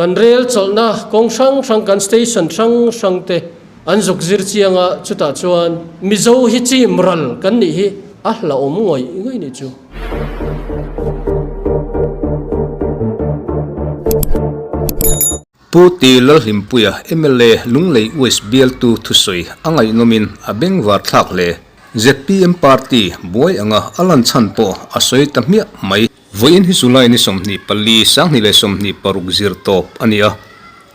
Kan rel chawlhna kawng hrang hrang kan station hrang hrang te an zuk zir chiang a, chutah chuan Mizo hi chim ral kan nih hi a hlauhawm ngawih ngawih nih chu. Pu Ti Lalhlimpuia mla Lunglei West bialtu thusawi a ngaihnawmin a bengvar thlak hle. Zpm party buai anga a lan chhan pawh a sawi ta hmiah mai. Vawiin hi July ni 24, 2026 zir tawp a ni a.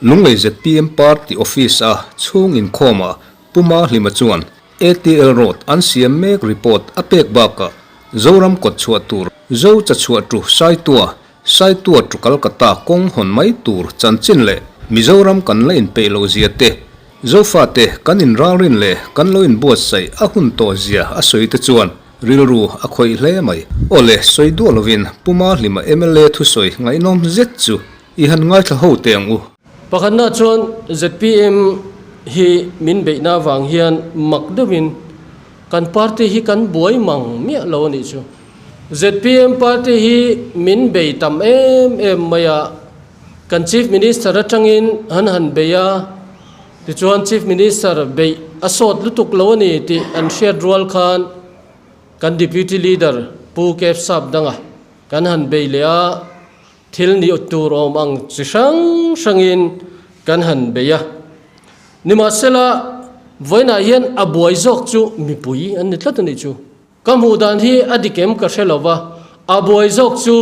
Lunglei zpm party office a chhung inkhawmah Pu Mahlima chuan ATL Road an siam mek report a pek bakah Zoram kawt chhuah tur Zo cha chhuah tu Saitua, Saitua tu Calcutta kawng hawn mai tur chanchin leh Mizoram kan la inpeih loh zia te, Zofate kan inralrin leh kan lo inbuatsaih a hun tawh zia a sawi te chuan Rilru a khawih hle mai. Aw le, sawi duah lovin Pu Mahlima mla thusawi ngaihnawm zet chu i han ngaithla ho teh ang u. Pakhatna chuan zpm hi min beihna avang hian mak deuhin kan party hi kan buai mang miah lo a nih chu. Zpm party hi min bei tam em em mai a, kan Chief Minister atangin han han bei a, Tichuan Chief Minister beih a sawt lutuk lo a ni tih an hriat rual khan kan Deputy Leader Pu Kev Sap danga kan han bei leh a, thil ni tur awm ang chi hrang hrangin kan han bei a. Nimahsela, vawiinah hian a buai zawk chu mipui an ni tlat a nih chu. Ka hmuh dan hi a dik em ka hre lo va, a buai zawk chu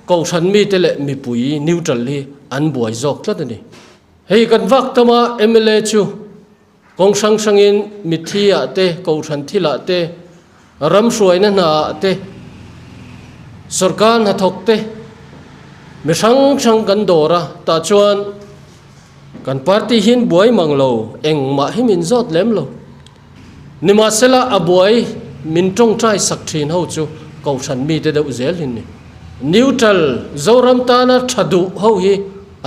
Kohhran mite leh mipui neutral hi an buai zawk tlat a ni. Hei kan vak tam a mla chu kawng hrang hrangin mitthi ah te, kohhran thil ah te, ram hruaina hna ah te, sorkar hnathawk te, mi hrang hrang kan dawr a, tah chuan kan party hian buai mang lo, engmah hi min zawt lem lo. Nimahsela a buai min tawngtai sak thin ho chu kohhran mite deuh zel hi ni. Neutral Zoram tana tha duh ho hi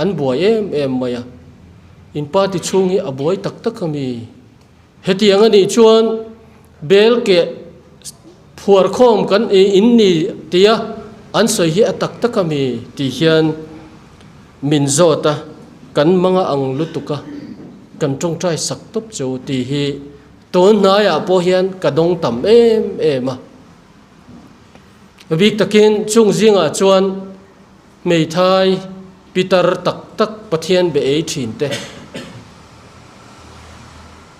an buai em em mai a, in party chhung hi a buai tak tak a mi. Hetiang a nih chuan bel keh phuar khawm kan in ni tia an sawi hi a tak tak a mi tih hian min zawt a, kan manga ang lutuk a, kan tawngtai sak tawp chu tih hi tun hnaiah pawh hian ka dawng tam em em a. Bik takin chung zingah chuan hmeithai pitar tak tak Pathian be ei thin te,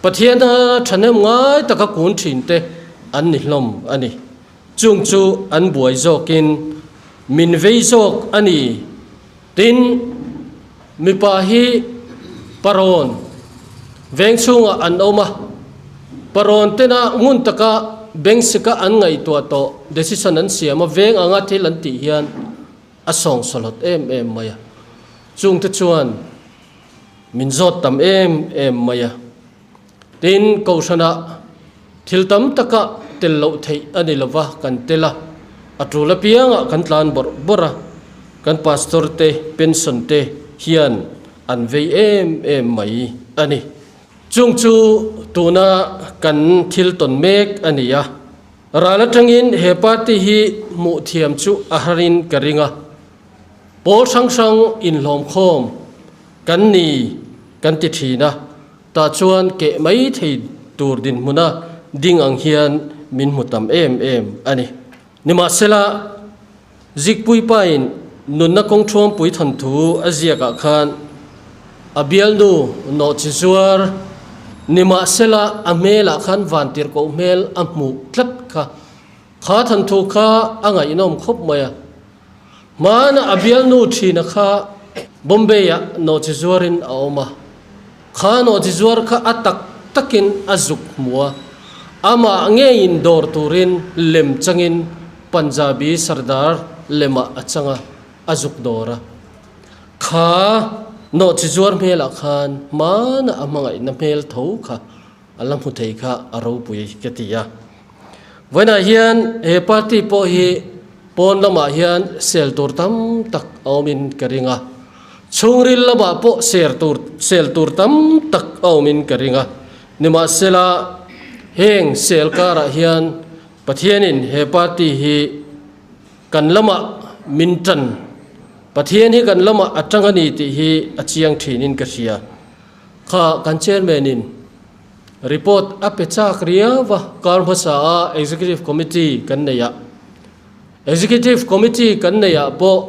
Pathiana thahnem ngai taka kun thin te an ni hlawm a ni. Chung chu an buai zawkin min vei zawk a ni. Tin, mipa hi parawn veng chhungah an awm a, parawn tena ngun taka bengsika an ngaihtuah tawh decision an siam a, veng anga thil an tih hian a sawngsawlhawt em em mai a. Chungte chuan min zawt tam em em mai a. Tin, Kohhranah thil tam taka tel loh theih a ni lova kan tel a, a tul apiangah kan tlan bawrh bawrh a, kan pastor te, pension te hian an vei em em mai a ni. Chung chu tuna kan thil tawn mek a ni a, ral atangin he party hi hmuh thiam chu a harin ka ring a, pawl hrang hrang inhlawmkhawm kan ni kan ti thin a. Tah chuan keh mai thei tur dinhmuna ding ang hian min hmu tam em em a ni. Nimahsela, Zikpui pain nunna kawng thuampui thawnthu a ziakah khan a bialnu nawhchi zuar nimahsela a hmelah khan vantirhkoh hmel a hmuh tlat kha. Kha thawnthu kha a ngaihnawm khawp mai a. Hmana a bialnu thina kha Bombay-ah nawhchi zuarin a awm a. Kha nawhchi zuar kha a tak takin a zuk hmu a, amah ngeiin dawr turin lem changin Punjabi Sardar lemah a chang a, a zuk dawr a. Kha nawhchi zuar hmelah khan hmana a hmangaihna hmel tho kha a la hmu thei kha a ropui ka ti a. Vawiinah hian he party pawh hi pawn lamah hian sel tur tam tak a awmin ka ring a, chhungril lamah pawh ser tur sel tur tam tak a awmin ka ring a. Nimahsela heng sel karah hian Pathianin he party hi kan lamah min tan. Pathian hi kan lamah a tang a ni tih hi a chiang thinin ka hria. Kha kan chairman in report a pe chak riau va, kar hmasa a executive committee kan nei ah, executive committee kan nei ah pawh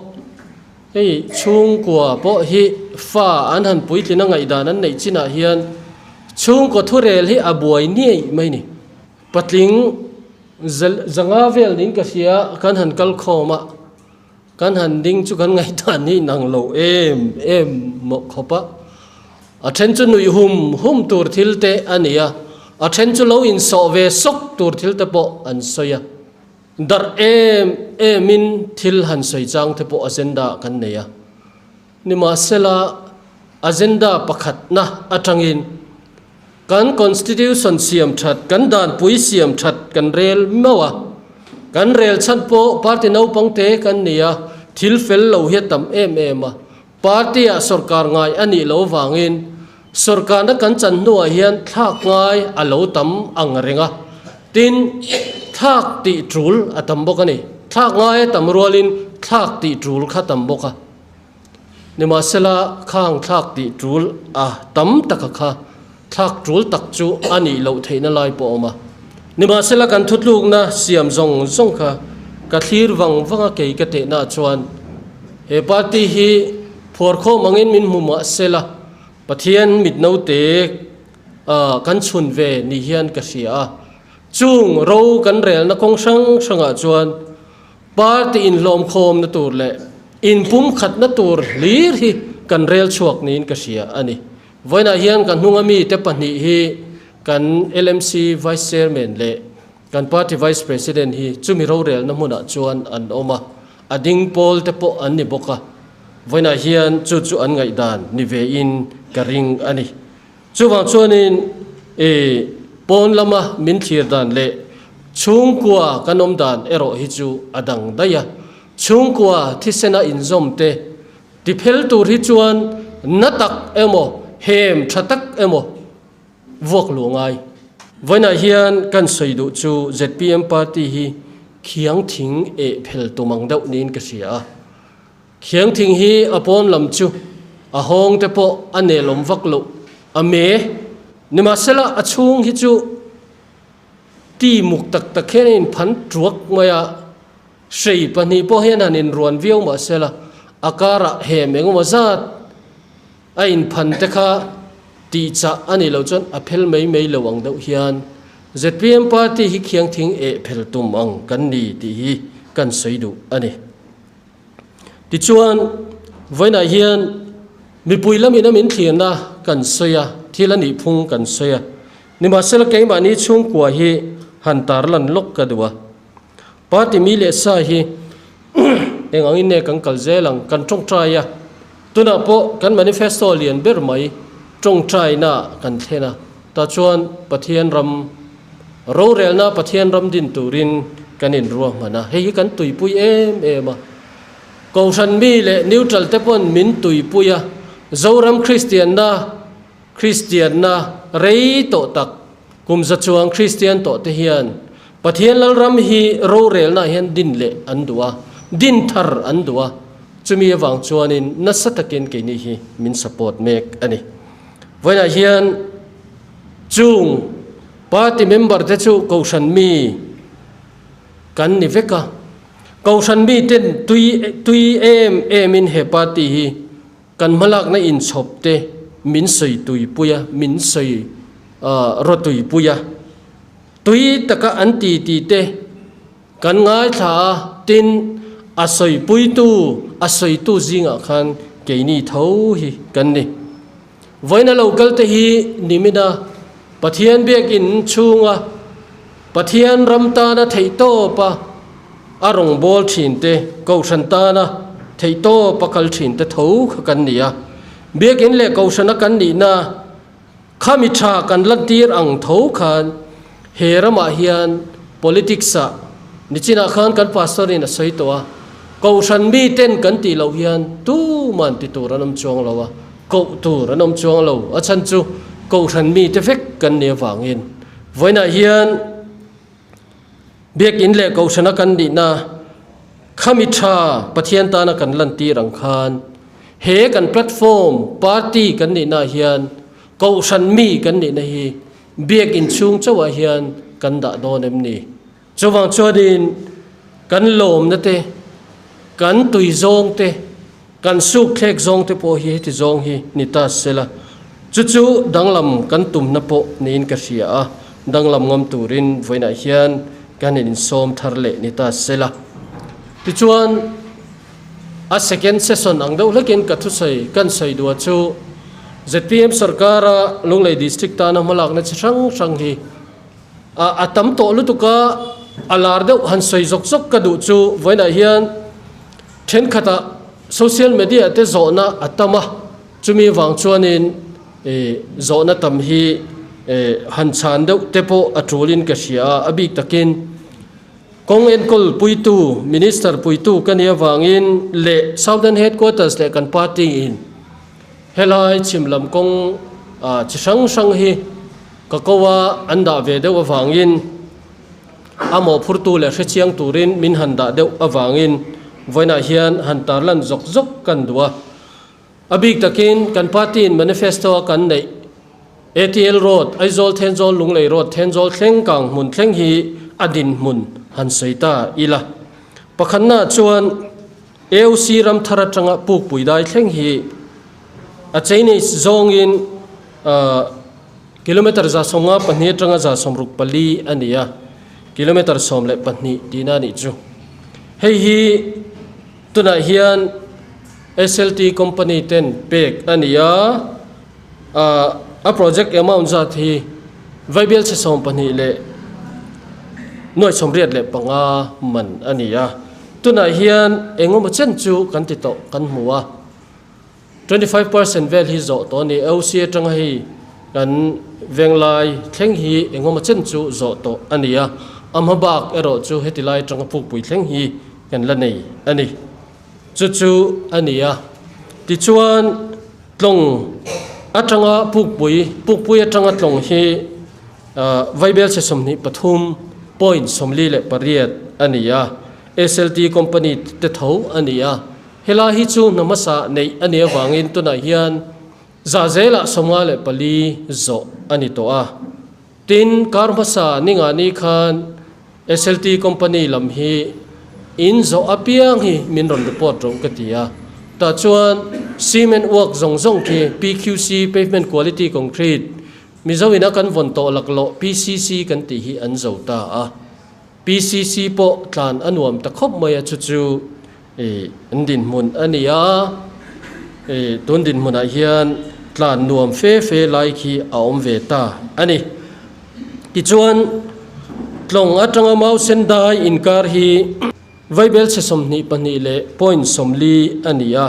hei chhungkua pawh hi fa an han puitlin a ngaihdan an neih chinah hian chhungkaw thurel hi a buai niaih mai ni. Patling zanga vel niin ka hria kan han kal khawm a. Kan han ding chu kan ngaihdan hi inang lo em em mawh khawp a, a then chu nuih hum hum tur thil te a ni a, a then chu lo insawh ve sawk tur thil te pawh an sawi a, darh em em in thil han sawi chang te pawh agenda ah kan nei a. Nimahsela agenda pakhatna atangin Kan Constitution siam that, kan danpui siam that kan rel meuh a. Kan rel chhan pawh party naupang te kan ni a, thil fel lo hi a tam em em a. Party ah sorkar ngai a nih loh vangin sorkarna kan chan hnuah hian thlak ngai a lo tam ang reng a. Tin, thlak tih tul a tam bawk a ni. Thlak ngai a tam rualin thlak tih tul kha tam bawk a. Nimahsela, khang thlak tih tul a tam taka kha thlak tul tak chu a nih loh theihna lai pawh a awm a. Nimahsela, kan thutlukna siam zawng zawng kha ka thlir vang vang a kei ka tehna chuan he party hi phuarkhawm angin min hmu mahsela Pathian mit naute kan chhun ve ni hian ka hria a. Chung ro kan relna kawng hrang hrangah chuan Party inhlawmkhawmna tur leh inpumkhatna tur hlir hi kan rel chhuak niin ka hria a ni. Vawiinah hian ka hnunga mite pahnih hi kan LMC Vice Chairman leh kan Party Vice President hi chumi rorelna hmunah chuan an awm a, a ding pawl te pawh an ni bawk a. Vawiinah hian chu chu an ngaihdan ni vein ka ring a ni. Chuvang chuanin i pawn lama min thlir dan leh chhungkua kan awm dan erawh hi chu a dang daih a. Chhungkua thisena inzawm te tiphel tur hi chuan na tak emaw hem tha tak emaw vuak luh ngai. Vawiinah hian kan sawi duh chu zpm party hi khiang thing eh phel tum ang deuh niin ka hria a. Khiang thing hi a pawn lam chu a hawng te pawh a nelawm vak loh a me. Nimahsela a chhung hi chu ti muk tak tak hian a inphan tuak mai a, hrei pahnih pawh hian han inruan viau mahsela a karah hem engemaw zat a inphan te kha tihchah a nih loh chuan a phel mai mai lo ang deuh hian zpm party hi khiang thing eh phel tum ang kan ni tih hi kan sawi duh a ni. Tichuan, vawiinah hian mipui lamin a min thlirna kan sawi a, thil a nih phung kan sawi a. Nimahsela keimahni chhungkua hi han tarlan lawk ka duh a. Party mi leh sa hi eng angin nge kan kal zel ang, kan tawngtai a. Tunah pawh kan manifesto lian ber mai tawngtaina kan thlen a. Tah chuan Pathian ram Rorelna Pathian ram din turin kan inruahman a, hei hi kan tuipui em em a. Kohhran mi leh neutral te pawn min tuipui a, Zoram Kristianna, Kristianna rei tawh tak, kum za chuang Kristian tawh te hian Pathian Lalram hi rorelna ah hian din leh an duh a, din thar an duh a, chumi avang chuanin nasa takin keini hi min support mek a ni. Vawiinah hian Chung party member te chu Kohhran mi kan ni vek a, Kohhran mi ten tui tui em em in he party hi kan hmalakna inchhawp te min sawi tuipui a, min sawi rawtuipui a, tui taka an ti ti te kan ngaithla a, tin a sawipuitu a sawitu zingah khan keini tho hi kan ni. Vawiin a lo kal te hi nimina Pathian biakinn chhunga Pathian ram tana theihtawpa a rawngbâwl thin te, Kohhran tana theihtawpa kal thin te tho kha kan ni a. Biakinn leh Kohhrana kan nihna Khami tha kan lantir ang tho khan he ramah hian politics ah nichinah khan kan pastor in a sawi tawh a, Kohhran mi ten kan tih loh hian tuman ti tur an awm chuang lo a, koh tur an awm chuang lo, a chhan chu Kohhran mi te vek kan nih avangin vawiinah hian Biakinn leh Kohhrana kan nihna. Khami tha Pathian tana kan lantir ang khan he kan platform party kan nihna ah hian Kohhran mi kan nihna hi Biakinn chhung chauhah hian kan dah dawn em ni? Chuvang chuanin kan lawmna te, kan tui zawng te, kan suk thlek zawng te pawh hi heti zawng hi ni ta sela, chu chu danglam kan tumna pawh niin ka hria a, danglam ngam turin vawiinah hian kan insawm thar leh ni ta sela. Tichuan a second session ang deuh hlekin ka thusawi kan sawi duh a chu zpm sorkara Lunglei District tana hmalakna chi hrang hrang hi A tam tawh lutuk a, a lar deuh han sawi zawk zawk ka duh chu vawiinah hian thenkhatah social media te zawhna a tam a, chumi vang chuanin zawhna tam hi han chhan deuh te pawh a tulin ka hria a, a bik takin kawng enkawl puitu minister puitu ka nih avangin leh Southern Headquarters leh kan party in Helai chhim lam kawng chi hrang hrang hi ka ko a, an dah ve deuh avangin a mawhphurtu leh hrechiang turin min han dah deuh avangin vawiinah hian han tarlan zawk zawk kan duh a. A bik takin kan party in manifesto a kan neih ATL Road, Aizawl Thenzawl Lunglei Road, Thenzawl thleng kang hmun thleng hi a dinhmun han sawi ta ila. Pakhatnaah chuan AOC ram thar atanga pukpui dai thleng hi a Chinese zawngin kilometer 152 atanga 164 a ni a, kilometer 12 tihna a nih chu. Hei hi tunah hian SLT company ten pek a ni a. A project amount zat hi Vaibial chhe 12 leh 885 man a ni a. Tunah hian engemaw chen chu kan ti tawh kan hmu a, 25% vel hi zawh tawh a ni. OC atanga hei kan venglai thleng hi engemaw chen chu zawh tawh a ni a, a hma bak erawh chu heti lai atanga pukpui thleng hi kan la nei a ni. Chu chu a ni a, tichuan Tlawng atanga Pukpui, Pukpui atanga Tlawng hi Vaibel chhe 23 point 48 a ni a, SLT company te tho a ni a. Helai hi chu hna hmasa neih a nih avangin tunah hian zah zelah 54 zawh a ni tawh a. Tin, kar hmasa ningah ni khan SLT company lam hi in zawh apiang hi min rawn report rawh ka ti a. Tah chuan cement work zawng zawng khi PQC, Pavement Quality Concrete, Mizo ina kan vawn tawh laklawh PCC kan tih hi an zo ta a. PCC pawh tlan a nuam ta khawp mai a, chu chu an dinhmun a ni a, tun dinhmunah hian tlan nuam fe fe lai khi a awm ve ta a ni. Tichuan, tlawng atanga mau sen dai inkar hi vaibel chhe 22 leh point 40 a ni a,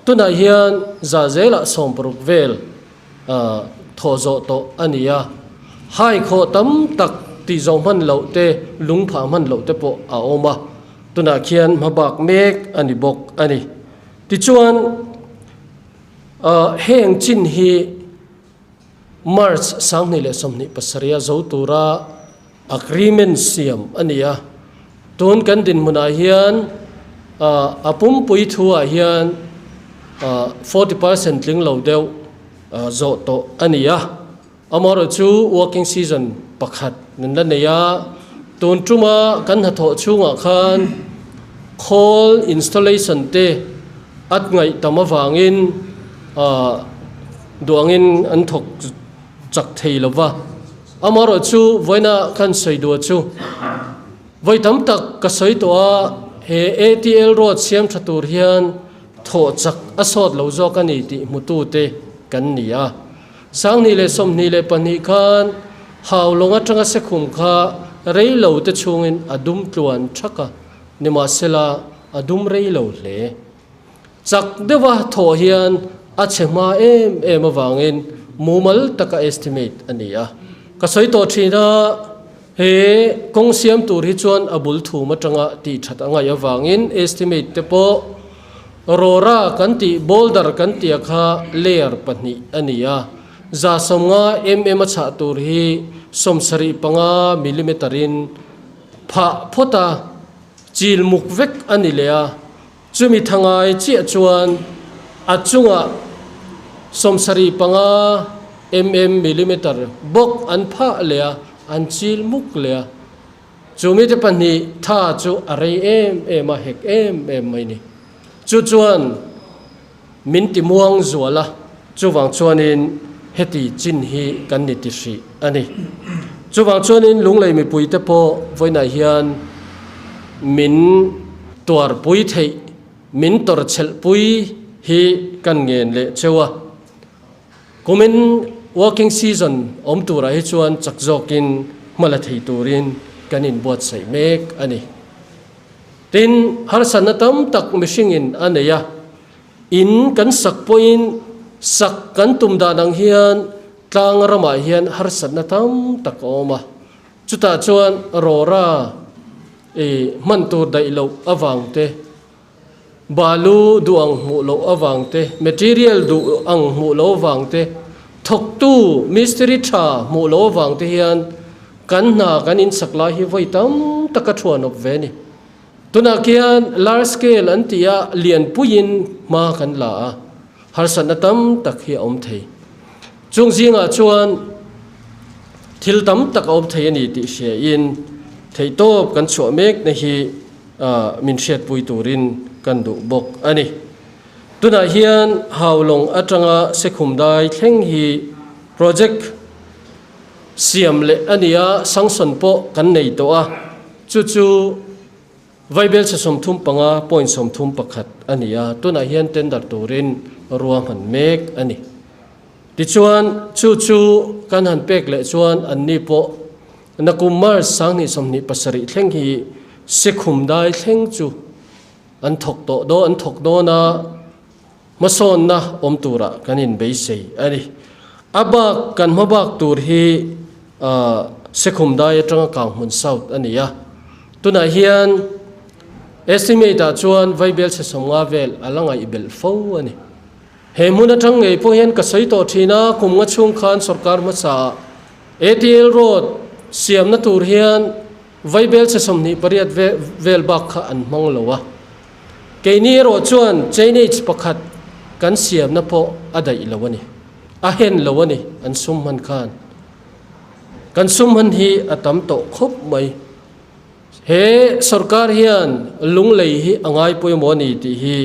tunah hian zah zelah 60 vel thawh zawh tawh a ni a, hai khawh tam tak tih zawh hman loh te, lung phah hman loh te pawh a awm a, tunah khian hma bak mek a ni bawk a ni. Tichuan, heng chin hi March 2027 a zo tura Agreement siam a ni a, tun kan dinhmunah hian a pumpui thuah hian 40% tling lo deuh zawh tawh a ni a. Amaherawh chu working season pakhat nan la nei a, tun tuma kan hnathawh chhungah khan khawl installation te at ngaih tam avangin duangin an thawk chak thei lo va. Amaherawh chu vawiina khan sawi duh chu vawi tam tak ka sawi tawh a, he ATL road siam tha tur hian thawh chak a sawt lo zawk a ni tih hmutute kan ni a. 2022 khan Haulawng atanga Sekhum kha rei lo te chhungin a dum tluan thak a, nimahsela a dum rei lo hle. Chak deuha thawh hian a chhe hma em em avangin mumal taka estimate a ni a. Ka sawi tawh thin a, he kawng siam tur hi chuan a bul thum atanga tih that a ngaih avangin estimate te pawh rawra kan tih boulder kan tih a kha layer pahnih a ni a, 150 mm a chhah tur hi 75 millimeter in phah phawt a. Chil muk vek a ni leh a, chumi thangai chiah chuan a chungah 75 mm millimeter bawk an phah leh a, an chil muk leh a. Chumite pahnih tha chu a rei em em a, hek em em mai ni. Chu chuan min ti muang zual a, chuvang chuanin heti chin hi kan ni ti hrih a ni. Chuvang chuanin Lunglei mipuite pawh vawiinah hian min tuarpui theih, min tawrchhelhpui hi kan ngen leh cheu a. Kumin working season awm turah hi chuan chak zawkin hma la thei turin kan inbuatsaih mek a ni. Tin, harsatna tam tak mihringin a nei a, in kan sak pawhin sak kan tum dan ang hian tlang ramah hian harsatna tam tak a awm a, chutah chuan rawra i hman tur daih loh avang te, balu duh ang hmuh loh avang te, material duh ang hmuh loh avang te, thawktu mistiri tha hmuh loh avang te hian Kan hna kan insak lai hi vawi tam tak a thuanawp ve a ni. Tunah khian large scale an tih a lianpuiin hma kan la a, harsatna tam tak hi a awm thei. Chung zingah chuan thil tam tak a awm thei a ni tih hriain theihtawp kan chhuah mekna hi min hriatpui turin kan duh bawk a ni. Tunah hian Haulawng atanga Sekhum dai thleng hi project Siam leh a ni a, sanction pawh kan nei tawh a, chu chu Vaibelchhe 35 point 31 a ni a, tunah hian tender turin ruahman mek a ni. Tichuan, chu chu kan han pek leh chuan anni pawh nakum March 2027 thleng hi Sekhum dai thleng chu an thawk tawh dawn an thawk dawn a, Hmasawnna awm turah kan inbeisei a ni. A bak kan hma bak tur hi Sekhum dai atanga Kanghmun South a ni a. Tunah hian estimate ah chuan Vaibel chhe 50 vel a la ngaihbelh fo a ni. He hmun atang ngei pawh hian ka sawi tawh thin a, kum nga chhung khan sorkar hmasa ah ATL road siamna tur hian Vaibel chhe 28 vel bak kha an hmang lo a. Keini erawh chuan chainage pakhat kan siamna pawh a daih lo a ni. A hen lo a ni an sum hman khan. Kan sum hman hi a tam tawh khawp mai. He sorkar hian lunglei hi a ngai pawimawh a ni tih hi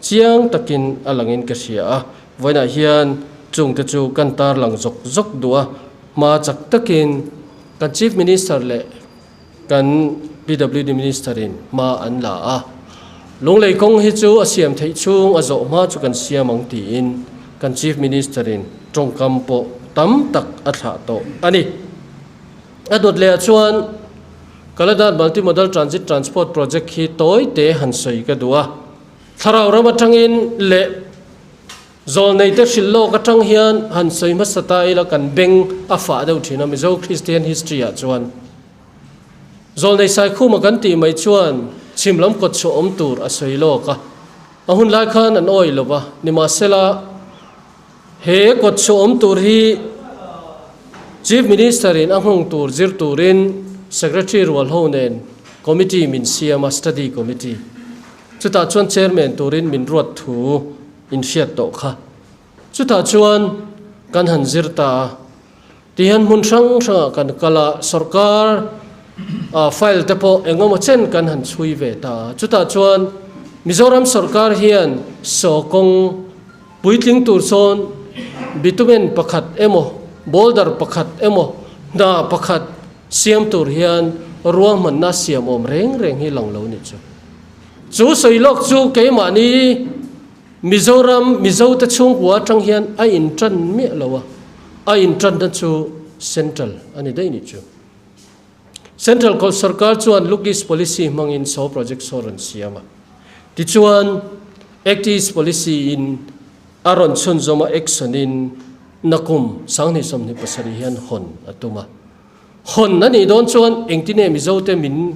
chiang takin a langin ka hria a. Vawiinah hian chungte chu kan tarlang zawk zawk duh a, hma chak takin kan Chief Minister leh Kan PWD Minister in hma an la a, Lunglei kawng hi chu a siam theih chhung a zawh hma chu kan siam ang tiin kan Chief Minister in tawngkam pawh tam tak a thlah tawh a ni. A dawt leh ah chuan Kaladan Multi-Modal Transit Transport Project hi tawi te han sawi ka duh a, thlarau ram atangin leh Zawlneite hrilh lawk atang hian han sawi hmasa ta ila kan beng a fah deuh thin a Mizo Christian history ah chuan. Zawlnei Saikhuma kan tih mai chuan chhim lam kawt chhuah awm tur a sawi lawk a, a hun lai khan an awih lo va, nimahsela he kawt chhuah awm tur hi Chief Minister in a nghawng tur zir turin Secretary rual ho nen Committee min siam a, Study Committee. Chutah chuan Chairman turin min ruat thu in hriat tawh kha. Chutah chuan kan han zir ta a, tihian hmun hrang hrangah kan kal a, sorkar file te pawh eng emaw chen kan han chhui ve ta a. Chutah chuan Mizoram sorkar hian saw kawng puitling tur sawn bitumen pakhat emaw, boulder pakhat emaw, hna pakhat siam tur hian ruahmanna siam awm reng reng hi lang lo ni chu. Chu sawi lawk chu keimahni Mizoram Mizote chhungkua atang hian a intan miah lo a, a intanna chu Central a ni daih nih chu. Central sorkar chuan Look East Policy hmangin saw project saw rawn siam a. Tichuan Act East Policy in a rawn chhunzawm a action in nakum 2027 hian hawn a tum a. Hawn a nih dawn chuan engtine Mizote min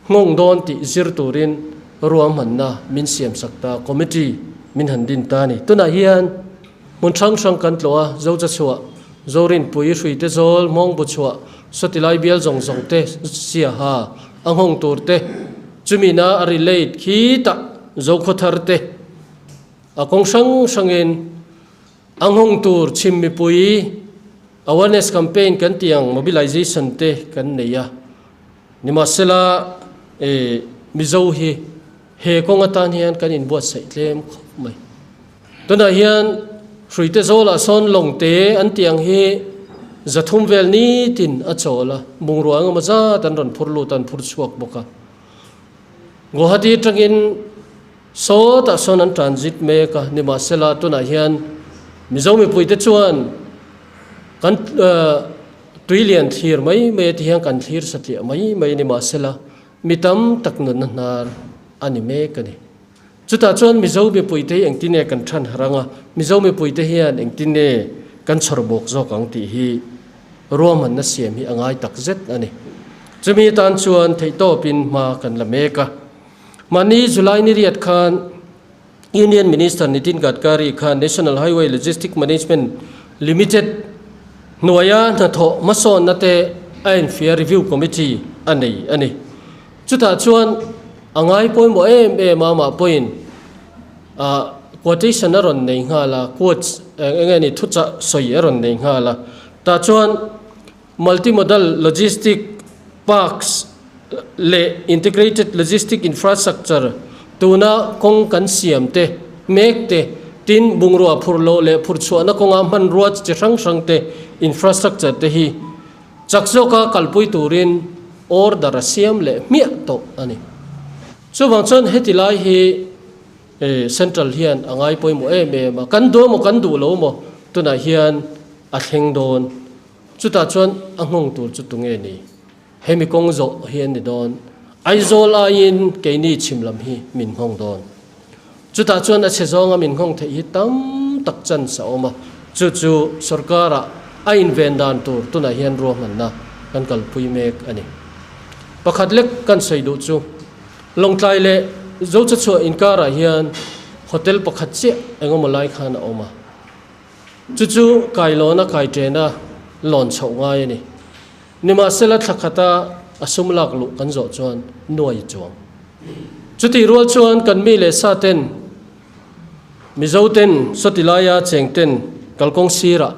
nghawng dawn tih zir turin ruahmanna min siamsak ta committee min han din ta a ni. Tunah hian hmun hrang hrang kan tlawh a, Zochachhuah, Zorinpui, Hruite Zawl, Hmawngbu chhuah, Sawtilai bial zawng zawng te, Siaha a nghawng tur te. Chumi na a relate khitah Zokhawthar te a kawng hrang hrangin a nghawng tur chhim mipui awareness campaign kan tih ang mobilization te kan nei a. Nimahsela eh Mizo hi he kawng atan hian kan inbuatsaih tlem khawp mai. Tunah hian Hruite zawlah sawn lawngte an tih ang hi 300 vel nitin a chawl a, bungrua engemaw zat an rawn phur lut a, an phur chhuak bawk a. Guwahati atangin sawtah sawn an transit mek a, nimahsela tunah hian Mizo mipuite chuan kan tui lian thlir mai mai a ti hian kan thlir satliah mai mai a nimahsela mi tam tak nunna hnar a ni mek a ni. Chutah chuan Mizo mipuite hi engtin nge kan than harh anga, Mizo mipuite hian engtin nge kan chhawr bawk zawk ang tih hi ruahmanna siam hi a ngai tak zet a ni. Chumi atan chuan theihtawpin hma kan la mek a. Mahni July ni riat khan Union Minister Nitin Gadkari khan National Highway Logistic Management Limited hnuaia hnathawh hmasawnna te a enfiah review committee a nei a ni. Chutah chuan a ngai pawimawh em em a, amah pawhin ah quotation a rawn nei nghal a, quotes eng nge ni thuchah sawi a rawn nei nghal a. Tah chuan multimodal logistic parks leh integrated logistic infrastructure tuna kawng kan siam te mek te, tin bungrua phurh loh leh phurh chhuahna kawnga hmanrua chi hrang hrang te infrastructure te hi Chak zawka kalpui turin order a siam leh hmiah tawh a ni. Chuvang chuan heti lai hi Central hian a ngai pawimawh em em a, kan duh emaw kan duh lo emaw tunah hian a thleng dawn. Chutah chuan a nghawng tur chu tunge ni? Hemi kawng zawh hi an ni dawn. Aizawl aiin keini chhim lam hi min nghawng dawn. Chutah chuan a chhe zawnga min nghawng theih hi tam tak chance a awm a, chu chu sorkara a inven dan tur tunah hian ruahmanna kan kalpui mek a ni. Pakhat lek kan sawi duh chu Lawngtlai leh Zochachhuah inkarah hian hotel pakhat chiah engemaw lai khan a awm a, chu chu kailawna kaiṭena lawn chhoh ngai a ni. Nimahsela thla khata a sum lak luh kan zawh chuan nuai chuang. Chutih rual chuan kan mi leh sa ten, Mizo ten, sawti laia cheng ten kalkawng sirah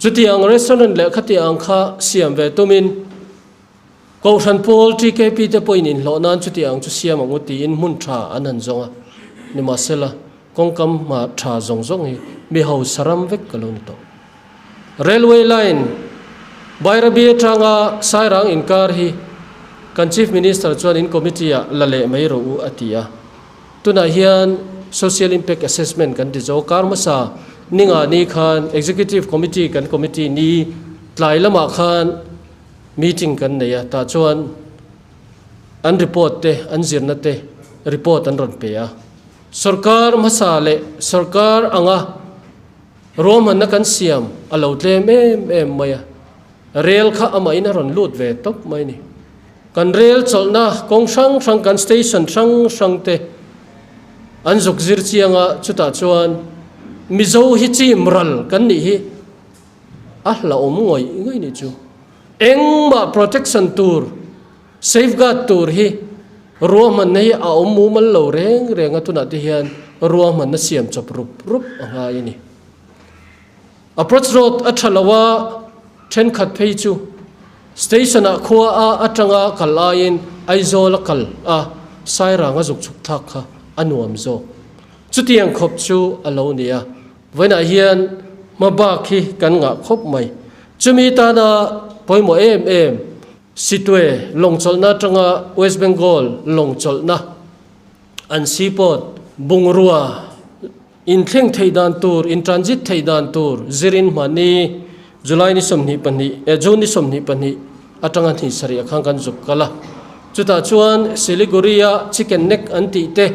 chuti ang restaurant leh khati ang kha siam ve tumin Kohhran pawl TKP te pawhin inhlawh nan chuti ang chu siam ang u tiin hmun tha an han zawng a. Nimahsela kawngkam hma tha zawng zawng hi mi hausa ram vek ka lo ni tawh. Railway line Bairabi atanga Sairang inkar hi kan Chief Minister chuan in committee ah la leh mai rawh u a ti a. Tunah hian Social Impact Assessment kan ti zo. Kar hmasa ninga ni khan Executive Committee kan committee ni tlai lamah khan meeting kan nei a, tah chuan an report te an zirna te report an rawn pe a. Sorkar hmasa leh sorkar anga Ruahmanna kan siam a lo tlem em em mai a, rel kha amahin a rawn lut ve tawp mai a ni. Kan rel chawlhna kawng hrang hrang kan station hrang hrang te an zuk zir chiang a, chutah chuan Mizo hi chim ral kan nih hi a hlauhawm ngawih ngawih nih chu. Engmah protection tur, safeguard tur hi ruahmanna hi a awm mumal lo reng reng a, tunah te hian ruahmanna siam chawp rup rup a ngai a ni. Approach road a tha lo a, thenkhat phei chu station ah khua a atanga kal aiin Aizawl a kal a, Sairang a zuk chhuk thlak kha a nuam zawk. Chutiang khawp chu a lo ni a, vawiinah hian hma bak hi kan ngah khawp mai. Chumi tana pawimawh em em Sitwe lawng chawlhna atanga West Bengal lawng chawlhna an seaport bungrua inthleng theih dan tur, in transit theih dan tur zirin hmahni July ni 22 eh June ni 22 atanga hnih sarih ah khan kan zuk kal a. Chutah chuan Siliguri-a chicken neck an tih te,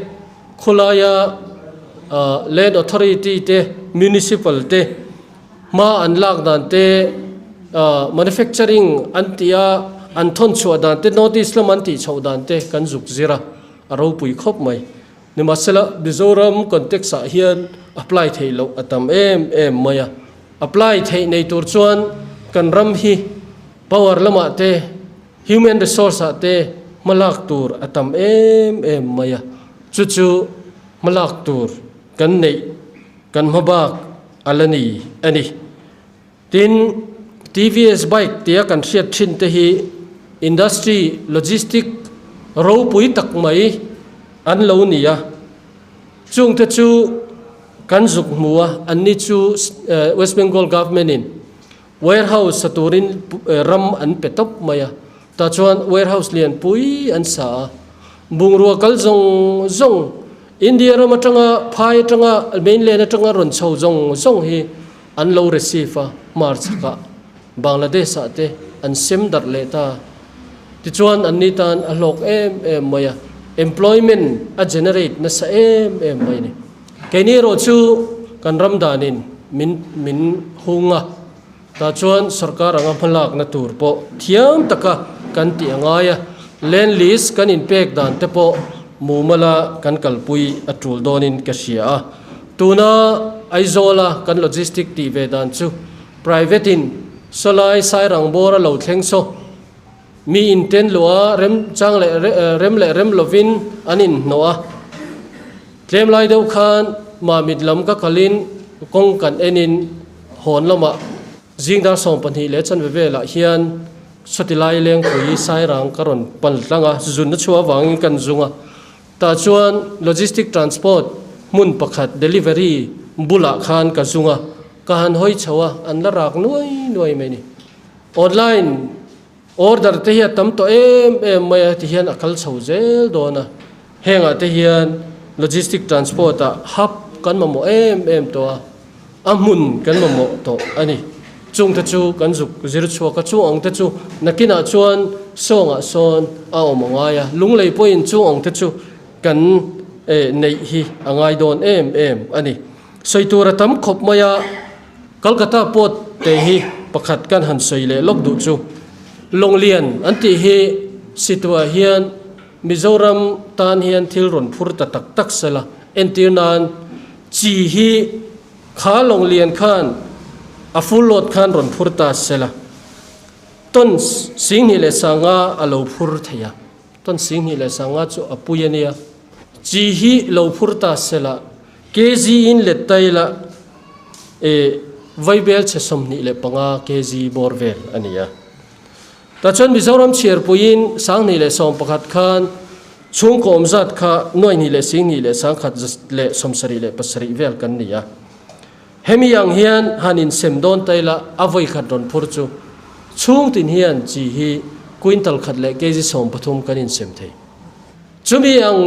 khawlaia Land Authority te, Municipal te, Hma an lak dan te, manufacturing an tih a, an thawn chhuah dan te, North East lam an tih chhoh dan te kan zuk zir a, a ropui khawp mai. Nimahsela, Mizoram context ah hian apply theih loh a tam em em mai a. Apply theih nei tur chuan kan ram hi power lamah te, human resource ah te. hmalak tur a tam em em mai a, chu chu hmalak tur kan neih kan hmabak a la ni a ni. Tin, TVS bike tia kan hriat thin te hi industry logistic ropui tak mai an lo ni a, chungte chu kan zuk hmu a, anni chu West Bengal government in Warehouse sa turin ram an pe tawp mai a, tah chuan warehouse lian pui an sa a, bungrua kal zawng zawng India ram atanga phai atanga mainland atanga rawn chho zawng zawng hi an lo receive a, hmar chhakah Bangladesh ah te an sem darh leh ta. Tichuan anni tan a hlawk em em mai a, employment a generate nasa em em mai a ni. Keini erawh chu kan ram danin min min hung a, tah chuan sorkar anga hmalakna tur pawh thiam taka kan tih a ngai a, land lease kan inpek dan te pawh mumala kan kalpui a tul dawnin ka hria a. Tuna Aizawla kan logistic tih ve dan chu private in sawlai sairang bawr a lo thleng saw Mi inten luh a, rem chang leh rem leh rem lovin an inhnawh a. Tlem lai deuh khan Mamit lam ka kalin kawng kan enin hawn lamah zing dar 12 leh chanve velah hian sawti lai lengpui Sairang ka rawn pal tlang a, zunna chhuah avangin kan zung a. Tah chuan logistic transport hmun pakhat delivery bulah khan ka zung a, ka han hawi chho a, an la rak nuai nuai mai ni. Online order te hi a tam tawh em em mai a, tihian a kal chho zel dawn a. Hengah te hian logistic transport ah hub kan mamawh em em tawh a, a hmun kan mamawh tawh a ni. Chung te chu kan zuk zir chhuak a, chung ang te chu nakinah chuan sawngah sawn a awm a ngai a, lunglei pawhin chung ang te chu kan neih hi a ngai dawn em em a ni. Sawi tur a tam khawp mai a. Kolkata pawt te hi pakhat kan han sawi leh lawk duh chu Lawnglian an tih hi situah hian Mizoram tan hian thil rawn phur ta tak tak sela entir nan chi hi kha Lawnglian khan a full load khan rawn phur ta sela tons 25,000 a lo phur thei a. Ton 25,000 chu a pui a nia. Chi hi lo phur ta sela kg in let ta ila e vaibel chhe 25 kg bawr vel a ni a. Tah chuan Mizoram chhiarpuiin 2011 khan chhungkaw awm zat kha nuaihnih leh singhnih leh sangkhat leh 77 vel kan ni a. Hemi ang hian han insem dawn ta ila a vawi khat rawn phur chu chhung tin hian chi hi quintal khat leh kg 13 kan insem thei. Chumi ang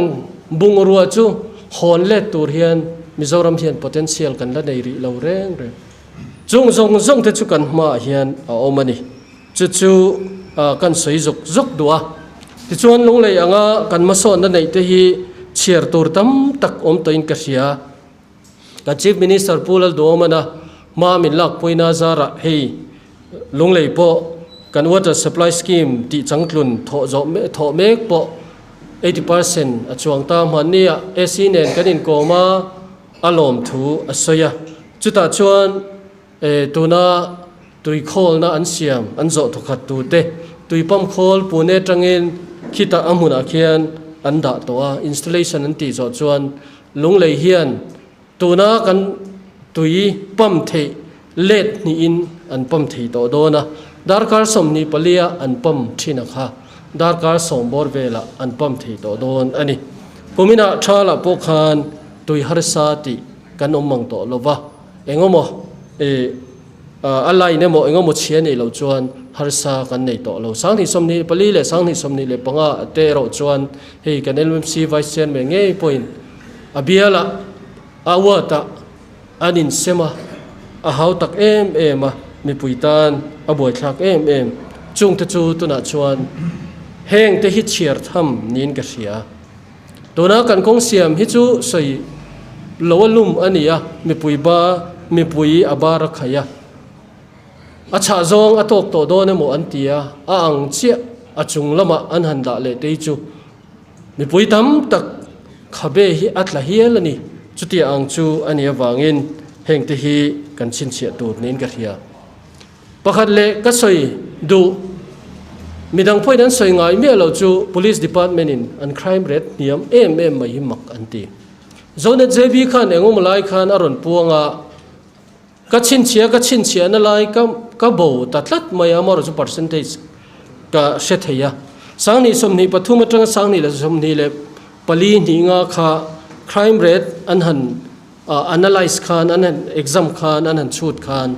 bungrua chu hawn let tur hian Mizoram hian potential kan la nei rih lo reng reng. Chung zawng zawng te chu kan hmaah hian a awm a ni. Chu chu kan sawi zuk zuk duh a. Tichuan Lunglei anga kan hmasawnna neih te hi chhiar tur tam tak awm tawhin ka hria. Kan Chief Minister Pu Lalduhawmana hma min lakpuina zarah hei Lunglei pawh kan Water Supply Scheme tih changtlun thawh zawh thawh mek pawh 80% a chuang ta hmanni ah AC nen kan inkawm a, a lawm thu a sawi a. Chutah chuan tuna tui khawlna an siam an zawh thawkhat tute tui pump khawl Pune atangin khitah a hmunah khian an dah tawh a, installation an tih zawh chuan Lunglei hian tuna kan tui pump theih let hnihin an pump thei tawh dawn a, darkar 24 a an pump thin a kha darkar sawm bawr velah an pump thei tawh dawn a ni. Kuminah Thalah pawh khan tui harsa tih kan awm mang tawh lo va, engemaw ih a line emaw engemaw chhia neih loh chuan harsa kan nei tawh lo. 2024 leh 2025 te erawh chuan Hei kan LMC Vice Chairman ngei pawhin a bialah a ward-ah an insem a, a hau tak em em a, mipui tan a buaithlak em em. Chungte chu tunah chuan hengte hi chhiar tham niin ka hria. Tuna kan kawng siam hi chu sawi lo a lum a ni a, mipui ba mipui a bar a khaih a. A chhah zawng a tawk tawh dawn emaw an ti a, a ang chiah a chung lamah an han dah leh tei chu mipui tam tak khabe hi a tla hial a ni. Chutia ang chu a nih avangin hengte hi kan chhinchhiah tur niin ka hria. Pakhat leh ka sawi duh. Midang pawhin an sawi ngai miah lo chu Police Department in an crime rate hniam em em mai hi mak an ti. Zonet JB khan engemaw lai khan a rawn puang a, ka chhinchhia ka chhinchhiahna lai ka ka bo ta tlat mai a, amaherawhchu chu percentage ka hre thei a. Sanghnih 23 atanga sanghnih leh 24 hnih nga kha crime rate an han analyse khan an han exam khan an han chhut khan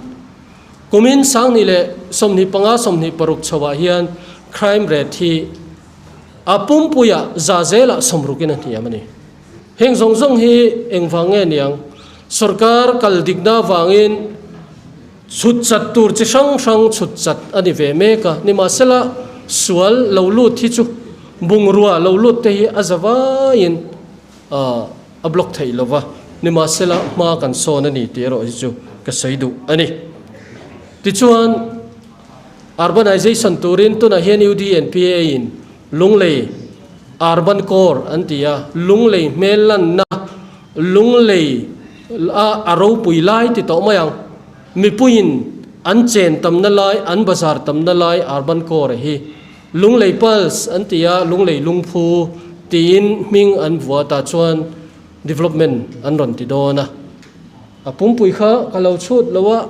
kumin sanghnih leh 25 26 chhoah hian crime rate hi a pumpuiah za zelah sawmrukin a hniam a ni. Heng zawng zawng hi engvang nge niang? Sorkar kal dikna avangin chhut chat tur chi hrang hrang chhut chat a ni ve mek a, nimahsela sual lo lut hi chu bungrua lo lut te hi a za vaiin a block theih lo va, nimahsela hma kan sawn a ni tih erawh hi chu ka sawi duh a ni. Tichuan, urbanization turin tunah hian UDNPA in Lunglei Urban Core an ti a, Lunglei hmel lanna, Lunglei a a ropui lai ti tawh mai ang, mipuiin an chen tamna lai, an bazar tamna lai Urban Core hi Lunglei Pulse an ti a, Lunglei Lungphu tiin hming an vua tah chuan development an rawn ti dawn a. A pumpui kha ka lo chhut lo a,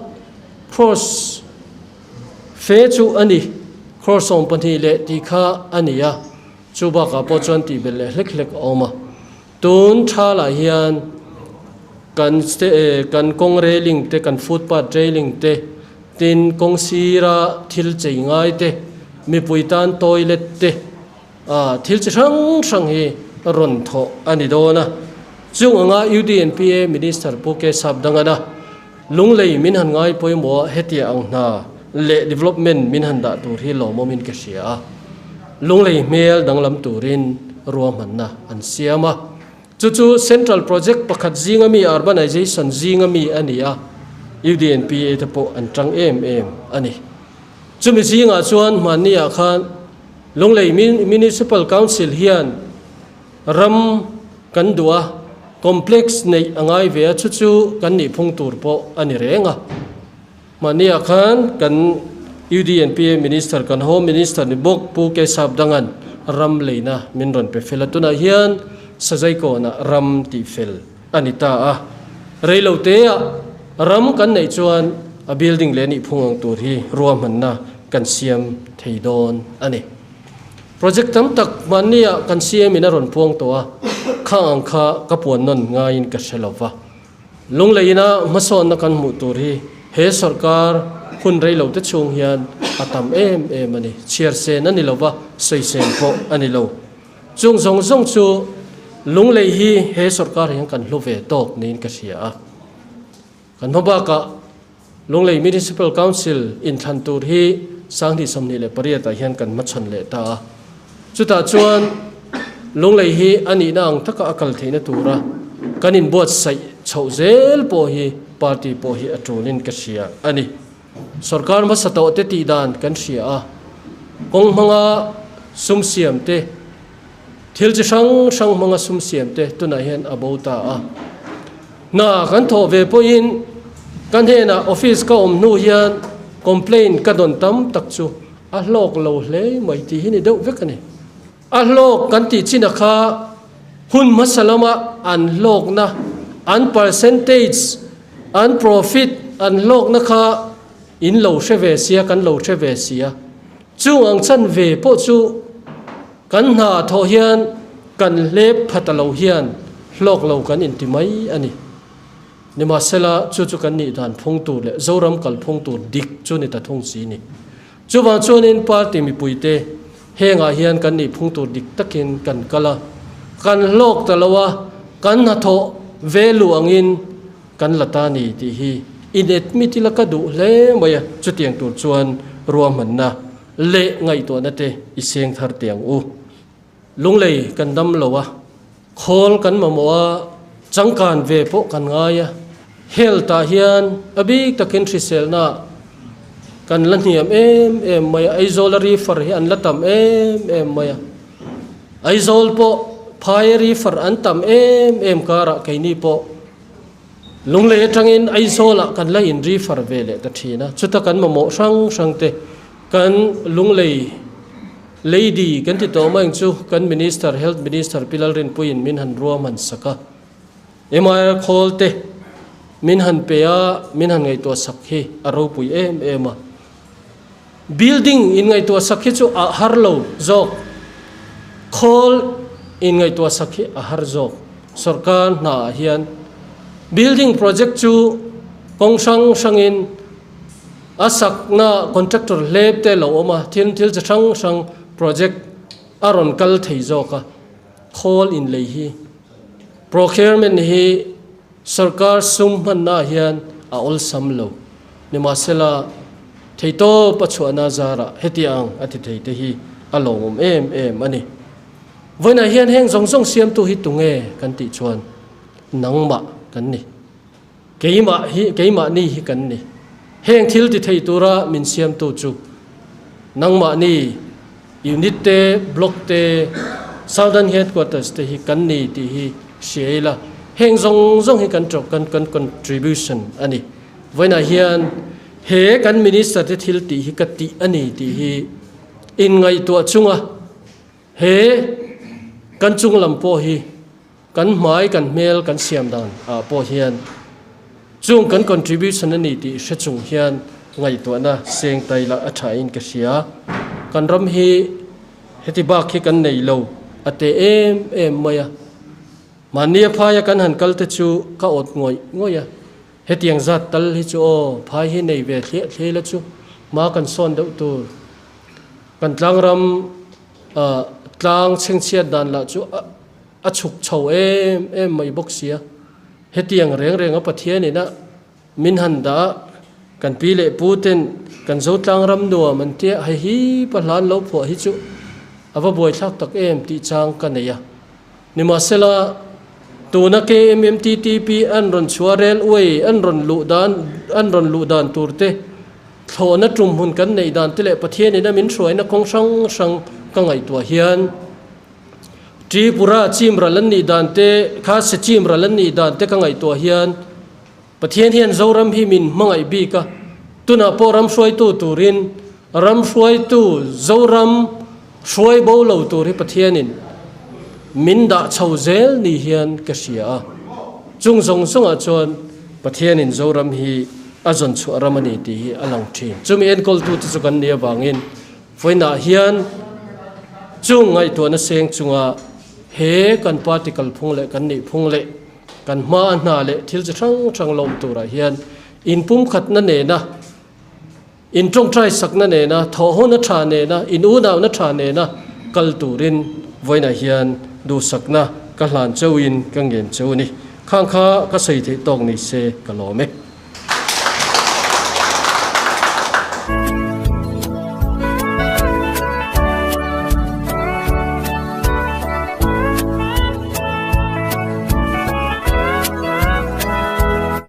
cross fe chu a ni, cross 12 leh tih kha a ni a, chu bakah pawh chuan tih belh leh hlek hlek a awm a. Tun thalah hian kan kan kawng railing te, kan footpath railing te, tin kawng sira thil chei ngai te, mipui tan toilet te, thil chi hrang hrang hi rawn thawh a ni dawn a. Chung anga UDNPA Minister Pu K Sapdangana Lunglei min han ngai pawimawh a, hetia ang hna leh development min han dah tur hi lawmawmin ka hria a. Lunglei hmel danglam turin ruahmanna an siam a. Chu chu Central Project pakhat zinga mi Urbanization zinga mi a ni a, UDNPA te pawh an tang em em a ni. Chumi zingah chuan hmanniah khan Lunglei Municipal Council hian ram kan duh a, complex neih a ngai ve a, chu chu kan nihphung tur pawh a ni reng a. Mahniah khan kan UDNPA Minister, kan Home Minister ni bawk Pu K Sapdanga'n ram leina min rawn pe fel a, tunah hian Sazaikawnah ram tih fel a ni ta a. Reiloteah ram kan neih chuan a building leh nihphung ang tur hi ruahmanna kan siam thei dawn a ni. Project tam tak mahniah kan CM in a rawn puang tawh a, khang ang kha ka puan nawn ngaiin ka hre lo va. Lungleina hmasawnna kan hmuh tur hi he sorkar hun rei lo te chhung hian a tam em em a ni. Chhiar sen a ni lo va, sawi sen pawh a ni lo. Chung zawng zawng chu Lunglei hi he sorkar hian kan hlu ve tawk niin ka hria a. Kan hma bakah Lunglei Municipal Council inthlan tur hi Sanghnih 28 ah hian kan hmachhawn leh ta a. Chutah chuan Lunglei hi a nihna ang taka a kal theihna tura kan inbuatsaih chhoh zel pawh hi party pawh hi a tulin ka hria a ni. Sorkar hmasa tawh te tih dan kan hria a, kawng hmanga sum siam te, Thil chi hrang hrang hmanga sum siam te tunah hian a bo ta a. Hna kan thawh ve pawhin ka hnenah office ka awm hnu hian complaint ka dawn tam tak chu a hlawk lo hle mai tih hi ni deuh vek a ni. A hlawk kan tih chin a kha hun hmasa lama an hlawkna, an percentage, an profit, an hlawkna kha in lo hre ve sia, kan lo hre ve sia. Chung ang chan ve pawh chu Kan hna thawh hian kan hlep pha ta lo hian hlawk lo kan inti mai a ni. Nimahsela, chu chu kan nih dan phung tur leh Zoram kal phung tur dik chu ni ta thung si ni. Chuvang chuanin party mipuite hengah hian kan nih phung tur dik takin kan kal a, kan hlawk ta lo a, kan hnathawh ve luh angin kan la ta ni tih hi in admit ila ka duh hle mai a, chutiang tur chuan ruahmanna Leh ngaihtuahna te i seng thar teh ang u. Lunglei kan dam lo a, khawl kan mamawh a, changkan ve pawh kan ngai a. Health ah hian a bik takin hriselna kan la hniam em em mai a, Aizawl a refer hi an la tam em em mai a. Aizawl pawh phai a refer an tam em em karah keini pawh Lunglei atangin Aizawlah kan la in refer ve leh ta thin a, chuta kan mamawh hrang hrang te kan Lunglei. Lady kan ti tawh mai ang chu kan Minister, Health Minister Pi Lalrinpuiin min han ruahman sak a. MIR khawl te min han pe a, min han ngaihtuah sak hi a ropui em em a. Building in ngaihtuah sak hi chu a har lo zawk, khawl in ngaihtuah sak hi a har zawk. Sorkar hna ah hian building project chu kawng hrang hrangin a sakna contractor hlep te lo awm a, thil thil chi hrang hrang project a rawn kal thei zawk a, khawl inlei hi. Procurement hi sorkar sum hmanna ah hian a awlsam lo. Nimahsela, theitawp a chhuahna zarah heti ang a ti thei te hi a lawmawm em em a ni. Vawiinah hian heng zawng zawng siamtu hi tunge kan tih chuan nangmah kan ni. Keimah hi, keimahni hi kan ni. Heng thil ti thei tura min siamtu chu nangmahni unit te, block te, Southern Headquarters te hi kan ni tih hi hria ila, heng zawng zawng hi kan kan kan contribution a ni. Vawiinah hian he kan Minister te thil tih hi ka tih a ni tih hi inngaihtuah chunga he kan chunglam pawh hi Kan hmai kan hmel kan siam dan ah pawh hian chung kan contribution a ni tih hre chung hian ngaihtuahna seng tai lah a tha in ka hria. Kan ram hi heti bak hi kan nei lo a teh em em mai a. Mahni a phaia kan han kal te chu ka awt ngawih ngawih a. Hetiang zat tal hi chu aw phai hi nei ve thliah thliah ila chu hma kan sawn deuh tur. Kan tlangram ah tlang chhengchhiat dan lah chu a. A chhuk chho em em mai bawk sia. Hetiang reng renga Pathian ina min han dah a, kan pi leh pu ten kan Zotlang ram nuam an tia hei hi pa hlan lo phuah hi chu a va buaithlak tak em tih chang ka nei a. Nimahsela, tuna KMMTTP an rawn chhuah railway an rawn luh dan an rawn luh dan tur te, thlawhna tum hmun kan neih dan te leh Pathian ina min hruaina kawng hrang hrang ka ngaihtuah hian, Tripura chim ral an nih dan te, kha se chim ral an nih dan te ka ngaihtuah hian Pathian hian Zoram hi min hmangaih bik a, tunah pawh ram hruaitu turin ram hruaitu Zoram hruai bo lo tur hi Pathianin min dah chho zel ni hian ka hria a, chung zawng zawngah chuan Pathianin Zoram hi a zawn chhuah ram a ni tih hi a lang thin. Chumi enkawltute chu kan nih avangin Vawiinah hian chung ngaihtuahna seng chunga he kan party kalphung leh kan nihphung leh kan hma a hna leh thil chi hrang hrang lawm turah hian inpumkhatna nena, intawngtai sakna nena, thawhhawna tha nena, inunauna tha nena kal turin vawiinah hian duhsakna ka hlan cheuhin ka ngen cheu a ni. Khang kha ka sawi theih tawk ni se ka lawm e.